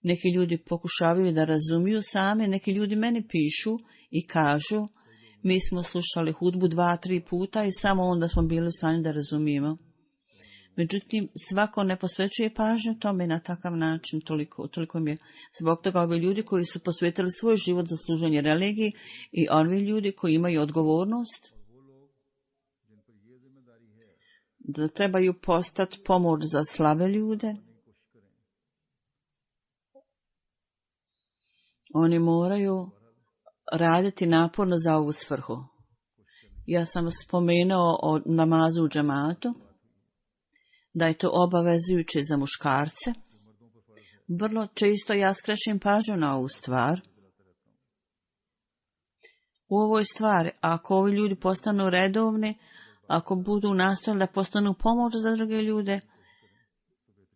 Neki ljudi pokušavaju da razumiju same, neki ljudi meni pišu i kažu mi smo slušali hudbu 2-3 puta i samo onda smo bili u stanju da razumijemo. Međutim, svako ne posvećuje pažnju tome na takav način, toliko mi je. Zbog toga ovi ljudi koji su posvetili svoj život za služenje religiji i ovi ljudi koji imaju odgovornost da trebaju postati pomoć za slabe ljude, oni moraju raditi naporno za ovu svrhu. Ja sam spomenuo o namazu u džematu, da je to obavezujuće za muškarce. Vrlo često ja skrećem pažnju na ovu stvar. U ovoj stvari, ako ovi ljudi postanu redovni, ako budu nastojali da postanu pomoć za druge ljude,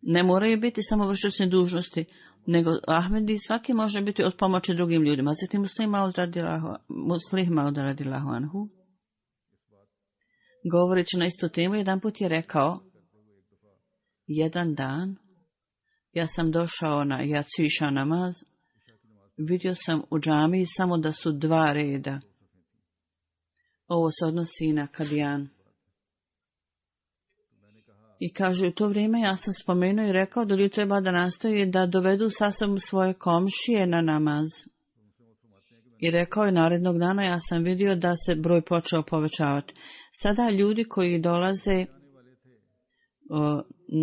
ne moraju biti samo vršioci dužnosti, nego Ahmedi svaki može biti od pomoći drugim ljudima. Zatim Muslih Maud radijallahu anhu, govoreći na istu temu, jedan put je rekao, jedan dan, ja sam došao na jaciša namaz, vidio sam u džamiji samo da su 2 reda. Ovo se odnosi i na Kadijan. I kaže, u to vrijeme ja sam spomenuo i rekao da ljudi treba da nastoji da dovedu sa sobom svoje komšije na namaz. I rekao je narednog dana, ja sam vidio da se broj počeo povećavati. Sada ljudi koji dolaze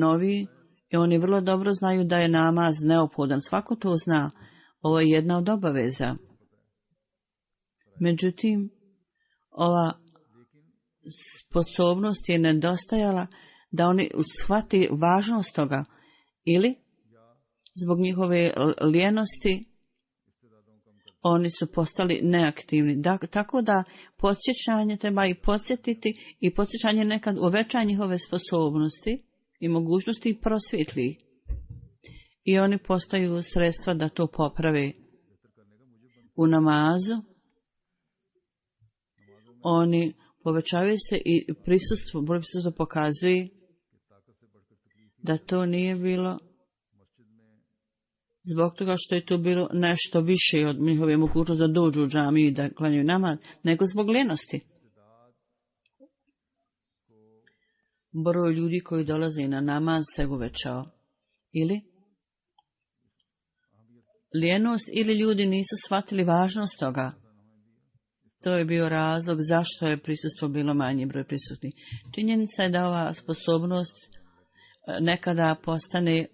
novi, i oni vrlo dobro znaju da je namaz neophodan. Svako to zna. Ovo je jedna od obaveza. Međutim, ova sposobnost je nedostajala da oni shvati važnost toga ili zbog njihove lijenosti oni su postali neaktivni. Tako da podsjećanje treba i podsjetiti i podsjećanje nekad uveća njihove sposobnosti i mogućnosti i prosvjetli. I oni postaju sredstva da to poprave. U namazu oni povećavaju se i broj prisustva pokazuje da to nije bilo zbog toga što je to bilo nešto više od njihove mogućnosti da dođu u džamiju i da klanjaju namaz, nego zbog lijenosti. Broj ljudi koji dolaze na namaz se uvećao. Ili lijenost ili ljudi nisu shvatili važnost toga. To je bio razlog zašto je prisustvo bilo manji broj prisutnih. Činjenica je da ova sposobnost nekada postane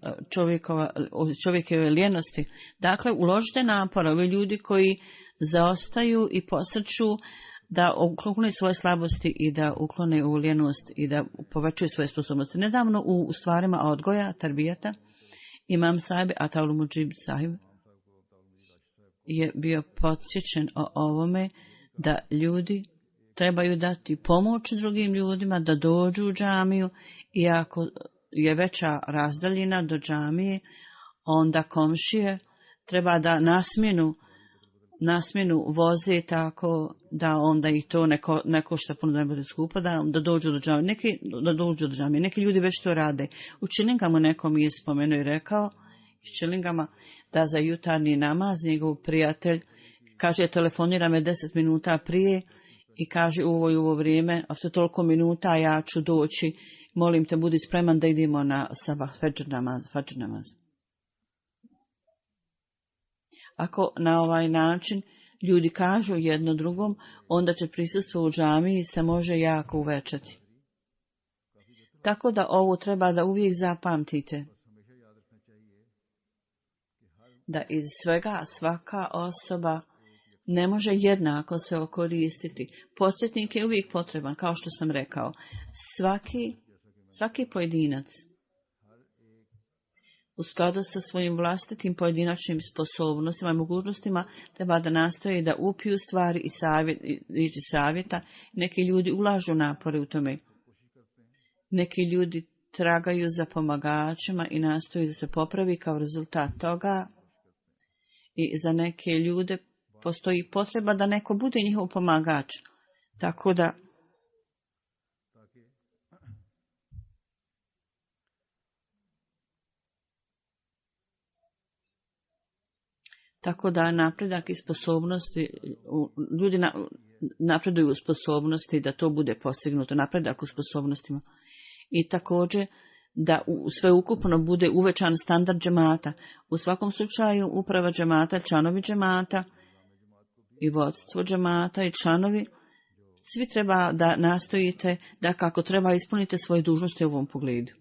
čovjekove lijenosti. Dakle, uložite napor, ovi ljudi koji zaostaju i posrću da uklone svoje slabosti i da uklone u lijenost i da povećaju svoje sposobnosti. Nedavno u stvarima odgoja, tarbijata, imam sahib Ataul Mujib sahib je bio podsjećen o ovome da ljudi trebaju dati pomoć drugim ljudima da dođu u džamiju i ako je veća razdaljina do džamije, onda komšije treba da nasmjenu voze tako da onda ih to ne košta puno da ne bude skupo, da dođu do džamije. Neki ljudi već to rade. U Chillingamu nekom je spomenuo i rekao iz Chillingama da za jutarnji namaz njegov prijatelj kaže telefonira me 10 minuta prije i kaže u ovo vrijeme, a to toliko minuta ja ću doći, molim te budi spreman da idemo na sabah fadžr namaz. Ako na ovaj način ljudi kažu jedno drugom, onda će prisustvo u džamiji se može jako uvećati. Tako da ovo treba da uvijek zapamtite. Da iz svega svaka osoba ne može jednako se okoristiti. Podsjetnik je uvijek potreban, kao što sam rekao. Svaki pojedinac u skladu sa svojim vlastitim pojedinačnim sposobnostima i mogućnostima treba da nastoji da upiju stvari i savjeta. Neki ljudi ulažu napore u tome. Neki ljudi tragaju za pomagačima i nastoji da se popravi kao rezultat toga. I za neke ljude postoji potreba da neko bude njihov pomagač. Tako da napredak i sposobnosti, ljudi napreduju u sposobnosti da to bude postignuto, napredak u sposobnostima. I također da sveukupno bude uvećan standard džemata. U svakom slučaju uprava džemata, članovi džemata i vodstvo džemata i članovi, svi treba da nastojite da kako treba ispunite svoje dužnosti u ovom pogledu.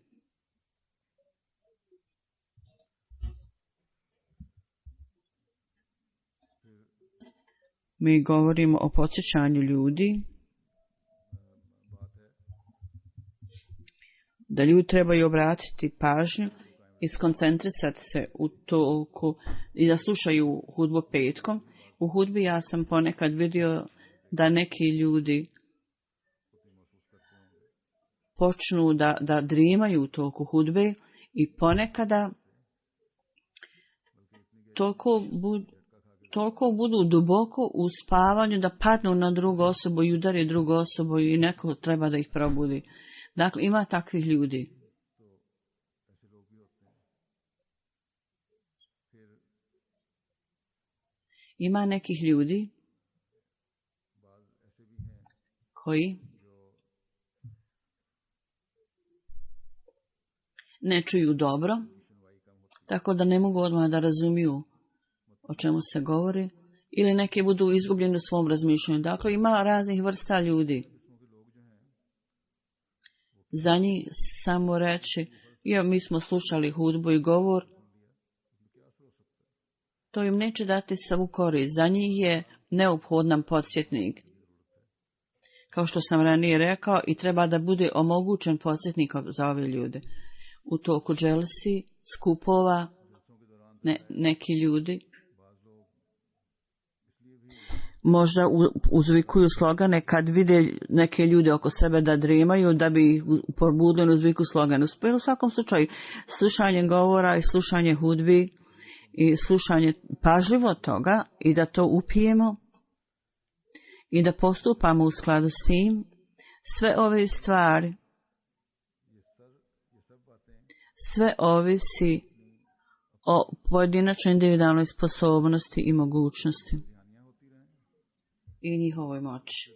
Mi govorimo o podsjećanju ljudi da ljudi trebaju obratiti pažnju i skoncentrisati se u toku i da slušaju hudbu petkom. U hudbi ja sam ponekad vidio da neki ljudi počnu da drimaju u toku hudbe i ponekada toliko budu duboko u spavanju da padnu na drugu osobu i udari drugu osobu i neko treba da ih probudi. Dakle, ima takvih ljudi. Ima nekih ljudi koji ne čuju dobro, tako da ne mogu odmah da razumiju o čemu se govori, ili neki budu izgubljeni u svom razmišljanju. Dakle, ima raznih vrsta ljudi. Za njih samo reći, mi smo slušali hudbu i govor, to im neće dati savu korist. Za njih je neophodan podsjetnik. Kao što sam ranije rekao, i treba da bude omogućen podsjetnik za ove ljude. U toku dželsi, skupova, neki ljudi možda uzvikuju slogane kad vide neke ljude oko sebe da drimaju, da bi ih probudili uzviku sloganu. U svakom slučaju, slušanje govora i slušanje hudbi i slušanje pažljivo toga i da to upijemo i da postupamo u skladu s tim, sve ove stvari, sve ovisi o pojedinačnoj individualnoj sposobnosti i mogućnosti i njihovoj moći.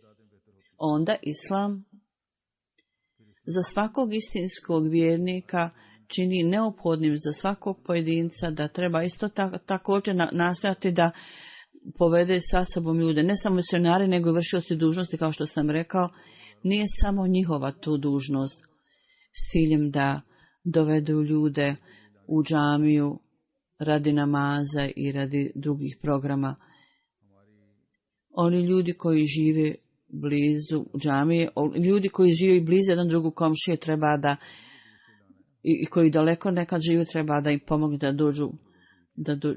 Onda Islam za svakog istinskog vjernika čini neophodnim za svakog pojedinca da treba isto također nastojati da povede sa sobom ljude, ne samo misionari, nego i vršioci dužnosti, kao što sam rekao, nije samo njihova tu dužnost s ciljem da dovedu ljude u džamiju radi namaza i radi drugih programa. Oni ljudi koji žive blizu džamije, ljudi koji žive blizu jedan drugu komšije treba da, i koji daleko nekad žive, treba da im pomogne da dođu.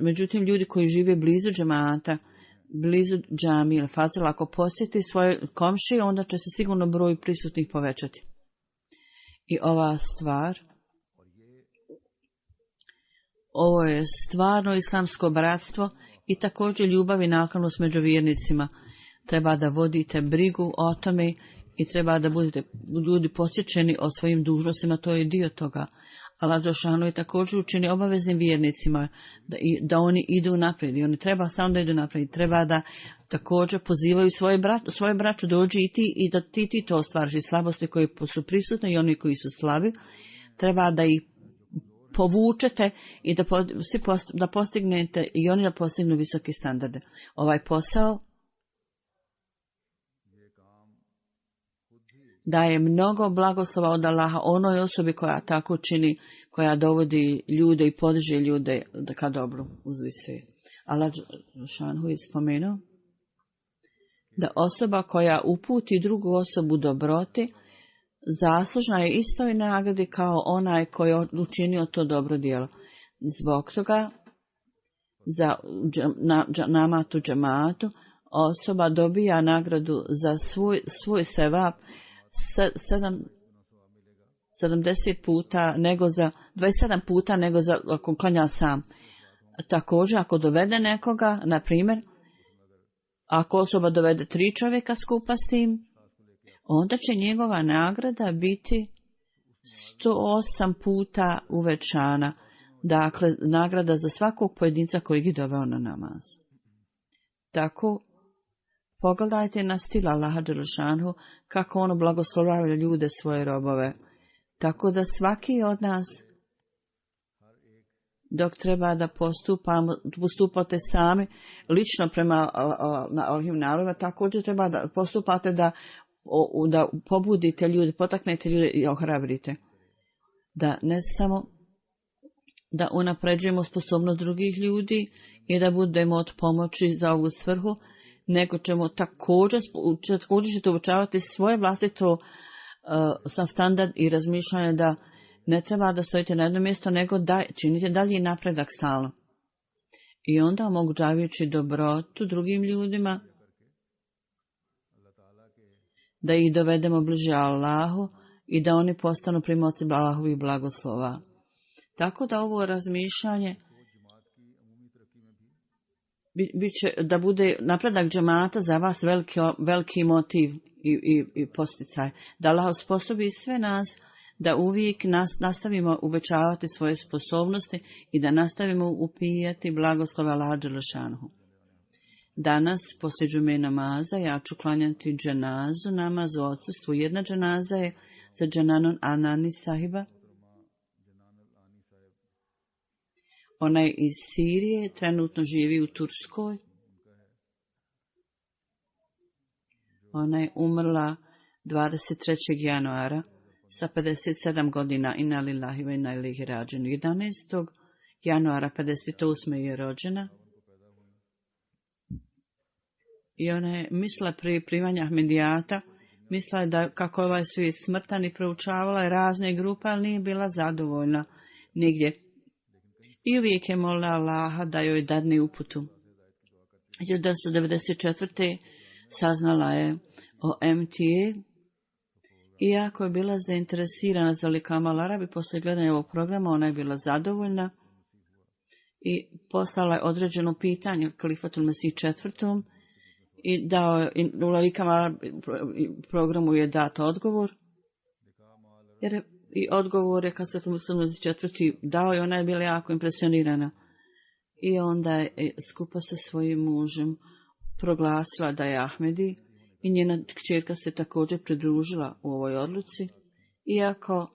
Međutim, ljudi koji žive blizu džemata, blizu džamije ili fazila, ako posjeti svoje komšije, onda će se sigurno broj prisutnih povećati. I ova stvar, ovo je stvarno islamsko bratstvo i također ljubav i naklonost među vjernicima. Treba da vodite brigu o tome i treba da budete ljudi posjećeni o svojim dužnostima, to je dio toga. Allah dželešanu je također učini obaveznim vjernicima da oni idu naprijed i oni treba samo da idu naprijed. Treba da također pozivaju svoje braću, dođi i ti i da ti to ostvariš. Slabosti koje su prisutne i oni koji su slabi, treba da ih povučete i da postignete i oni da postignu visoke standarde. Ovaj posao daje mnogo blagoslova od Allaha onoj osobi koja tako čini, koja dovodi ljude i podiže ljude ka dobru uzvise. Allah dželešanu je spomenuo da osoba koja uputi drugu osobu dobroti zaslužna je istoj nagradi kao onaj koji je učinio to dobro djelo. Zbog toga za namatu džematu osoba dobija nagradu za svoj sevap 70 puta nego za 27 puta nego za ako klanja sam. Također ako dovede nekoga, na primjer, ako osoba dovede 3 čovjeka skupa s tim, onda će njegova nagrada biti 108 puta uvećana. Dakle, nagrada za svakog pojedinca koji je doveo na namaz. Tako, pogledajte na stil Allaha dželešanhu kako ono blagoslovljava ljude svoje robove. Tako da svaki od nas, dok treba da postupate sami lično prema ovim narodima, također treba da postupate da pobudite ljude, potaknete ljude i ohrabrite. Da ne samo da unapređujemo sposobnost drugih ljudi i da budemo od pomoći za ovu svrhu, nego ćemo također ćete uočavati svoje vlastito standard i razmišljanje da ne treba da stojite na jedno mjesto, nego da činite dalji napredak stalno. I onda omogućavajući dobrotu drugim ljudima, da ih dovedemo bliže Allahu i da oni postanu primoci Allahovih blagoslova. Tako da ovo razmišljanje biće da bude napredak džemata za vas veliki motiv i posticaj. Da Allah osposobi sve nas da uvijek nastavimo uvećavati svoje sposobnosti i da nastavimo upijati blagoslove Allaha dželešanhu. Danas, poslije džume namaza, ja ću klanjati dženazu, namaz u odsustvu. Jedna dženaza je za Dženanon Anani sahiba. Ona je iz Sirije, trenutno živi u Turskoj. Ona je umrla 23. januara sa 57 godina. Inna lillahi wa inna ilaihi rađen. 11. januara 58. je rođena. I ona je mislila prije primanja Ahmedijata, mislila je da kako je ovaj svijet smrtan i proučavala je razne grupe, ali nije bila zadovoljna nigdje. I uvijek je molila Allaha da joj dadne uputu. 1994. saznala je o MTA, iako je bila zainteresirana za Likamal Arabi, poslije gledanja ovog programa ona je bila zadovoljna i poslala je određeno pitanje Kalifatul Mesih IV. I dao je, u Likamal programu je dat odgovor, i odgovor je Kalifatul Mesih IV. Dao je, ona je bila jako impresionirana. I onda je skupa sa svojim mužem proglasila da je Ahmedi i njena kćerka se također pridružila u ovoj odluci, iako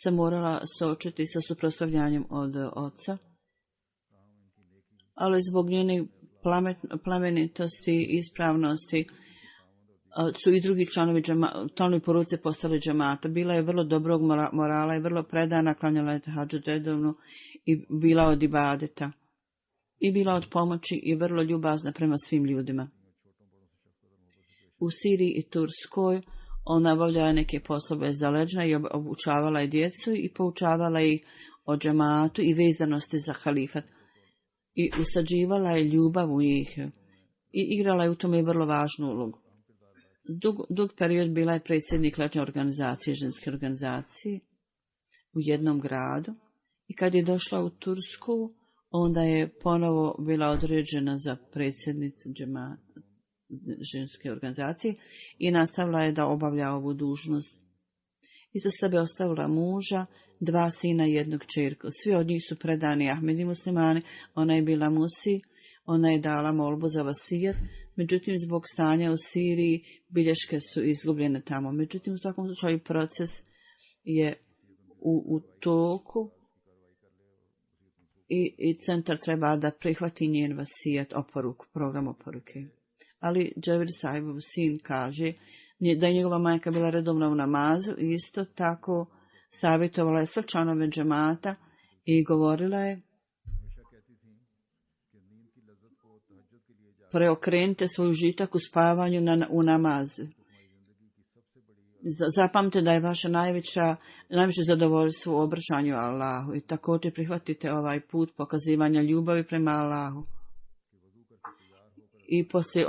se morala suočiti sa suprotstavljanjem od oca, ali zbog njene plamenitosti i ispravnosti su i drugi članovi porodice postali džemata. Bila je vrlo dobrog morala i vrlo predana, klanjala je tahadžud redovno i bila od ibadeta. I bila od pomoći i vrlo ljubazna prema svim ljudima. U Siriji i Turskoj ona obavljala neke poslove zaleđna i obučavala je djecu i poučavala ih o džematu i vezanosti za halifat. I usađivala je ljubav u njih i igrala je u tome vrlo važnu ulogu. Dug period bila je predsjednik lečne organizacije, ženske organizacije u jednom gradu i kad je došla u Tursku, onda je ponovo bila određena za predsjednicu ženske organizacije i nastavila je da obavlja ovu dužnost. Iza sebe ostavila muža, 2 sina i 1 kćerku. Svi od njih su predani Ahmedi muslimani, ona je bila musi, ona je dala molbu za vasijet, međutim zbog stanja u Siriji bilješke su izgubljene tamo. Međutim u svakom slučaju proces je u toku i centar treba da prihvati njen vasijet, program oporuke. Ali Džabir sahibov sin kaže da je njegova majka bila redovna u namazu i isto tako savjetovala je sve članove džemata i govorila je: preokrenite svoj užitak u spavanju u namazu. Zapamte da je vaše najveće zadovoljstvo u obraćanju Allahu i također prihvatite ovaj put pokazivanja ljubavi prema Allahu. i poslije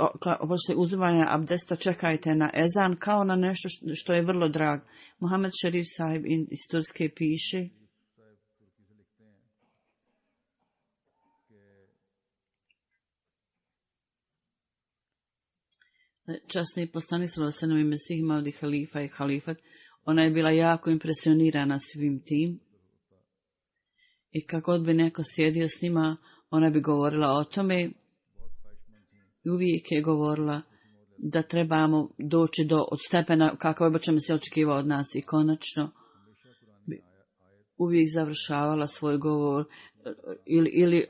uzimanja abdesta čekajte na ezan kao na nešto što je vrlo drag. Mohamed Šerif sahib iz Turske piše: časni poslanik sallallahu alejhi ve sellem Mesih Maudi halifa i halifat, ona je bila jako impresionirana svim tim i kako god bi neko sjedio s njima, ona bi govorila o tome i uvijek je govorila da trebamo doći od stepena kakav obično se očekivao od nas i konačno bi uvijek završavala svoj govor ili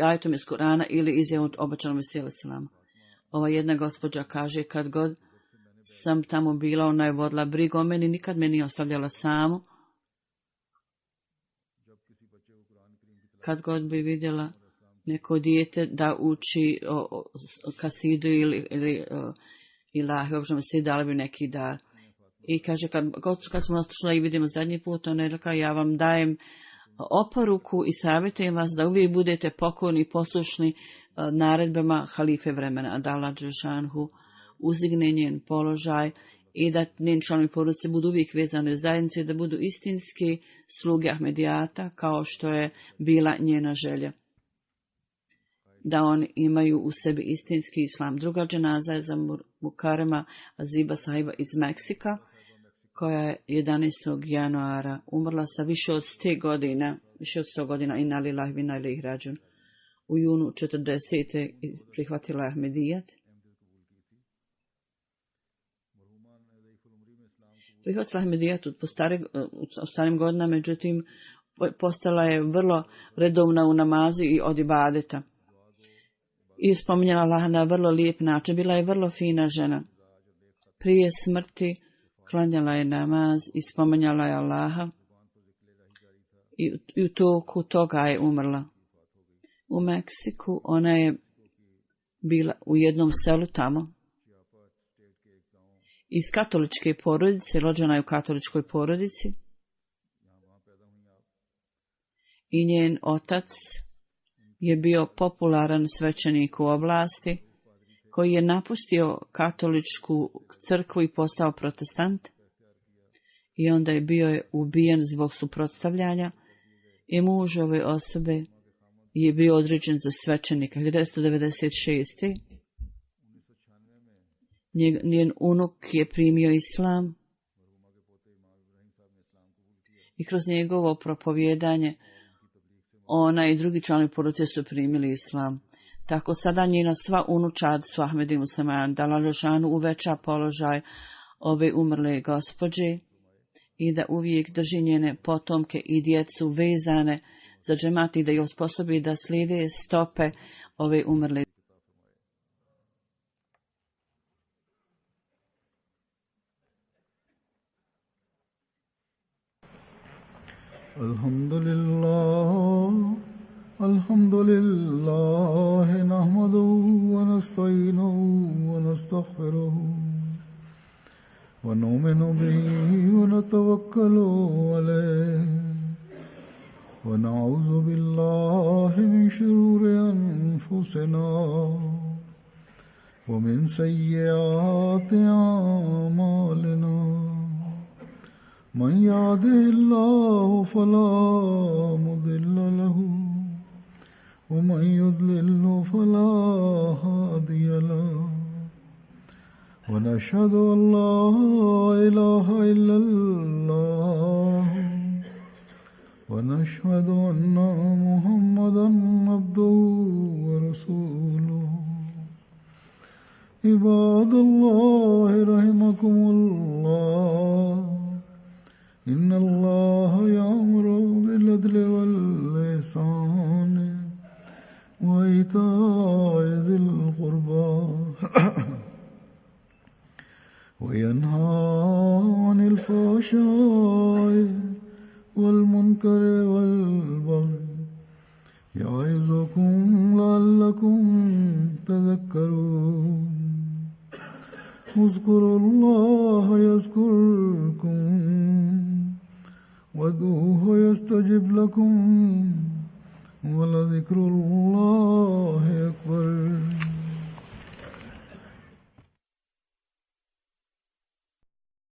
ajetom iz Kurana ili izjavom od obećanog Mesija selama. Ova jedna gospođa kaže: kad god sam tamo bila, ona je vodila brigu o meni, nikad me nije ostavljala samu. Kad god bi vidjela neko dijete da uči kasidu ili ilahi, uopće mi se dali bi neki dar. I kaže, kad smo otišli i vidimo zadnji put, ona je rekla: ja vam dajem oporuku i savjetujem vas da uvijek budete pokorni i poslušni naredbama halife vremena, da Allah dželešanu uzdigne njen položaj i da njeni članovi porodice budu uvijek vezani u zajednici, da budu istinski sluge Ahmedijata, kao što je bila njena želja. Da oni imaju u sebi istinski islam. Druga dženaza je za Mukarema Aziba sahiba iz Meksika, koja je 11. januara umrla sa više od 100 godina, inna lillahi wa inna ilaihi rađun. U junu 40. prihvatila Ahmedijat. Prihvatila Ahmedijat u starim godinama, međutim postala je vrlo redovna u namazu i od ibadeta. I spominjala Allaha na vrlo lijep način. Bila je vrlo fina žena. Prije smrti klanjala je namaz i spominjala je Allaha i u toku toga je umrla. U Meksiku ona je bila u jednom selu tamo. Iz katoličke porodice, rođena je u katoličkoj porodici. I njen otac je bio popularan svećenik u oblasti koji je napustio katoličku crkvu i postao protestant. I onda je bio ubijen zbog suprotstavljanja i muž ove osobe je bio određen za svećenika. 1996. Njen unuk je primio islam i kroz njegovo propovijedanje ona i drugi članovi porodice su primili islam. Tako sada njena sva unučad su Ahmedi muslimani. Da Allah dželešanu uveća položaj ove umrle gospođe i da uvijek drži njene potomke i djecu vezane za džemat i da ih osposobi da slijede stope ove umrle. Alhamdulillah, nahmaduhu wa nasta'inuhu wa nastaghfiruhu wa nu'minu bihi wa natawakkalu alayhi wa na'udhu billahi min shururi anfusina wa min sayyiati a'malina. من يهده الله فلا مضل له ومن يضلل فلا هادي له ونشهد أن لا إله إلا الله ونشهد أن محمدا عبده ورسوله. عباد الله رحمكم الله، إن الله يأمر بالعدل والإحسان وإيتاء ذي القربى وينهى عن الفحشاء والمنكر والبغي يعظكم لعلكم تذكرون. اذكروا الله يذكركم وادعوه يستجب لكم ولذكر الله أكبر.